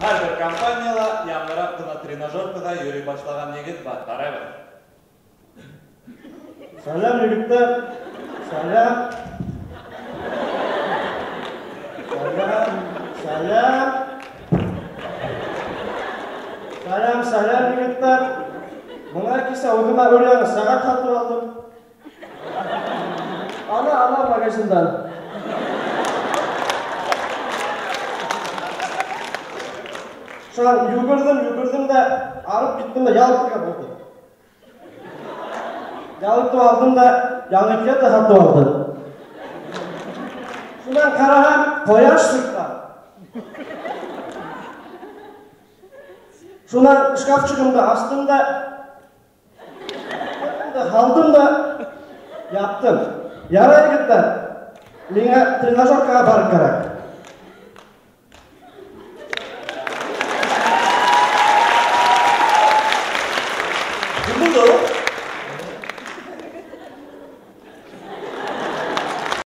Һәр бер компанияла яңыраҡ ҡына тренажеркаға йөрөй башлаған егет бар. Ҡарайбыҙ. Сәләм, егеттәр. Сәләм. Сәләм. Сәләм. Сәләм, сәләм, егеттәр. Бына кисә үҙемә өр-яңы сәғәт һатып алдым. Ана, ана магазиндан. Шунан йүгерҙем, йүгерҙем дә, арып киттем дә, ял итергә булдым. Ял итеп алдым да, яңы кеда һатып алдым. Шунан ҡараһам, ҡояш сыҡҡан. Шунан шкафчигымды астым да, һалдым да, яптым. Ярай, егеттәр, миңә тренажеркаға барыр кәрәк. Кем булды ул?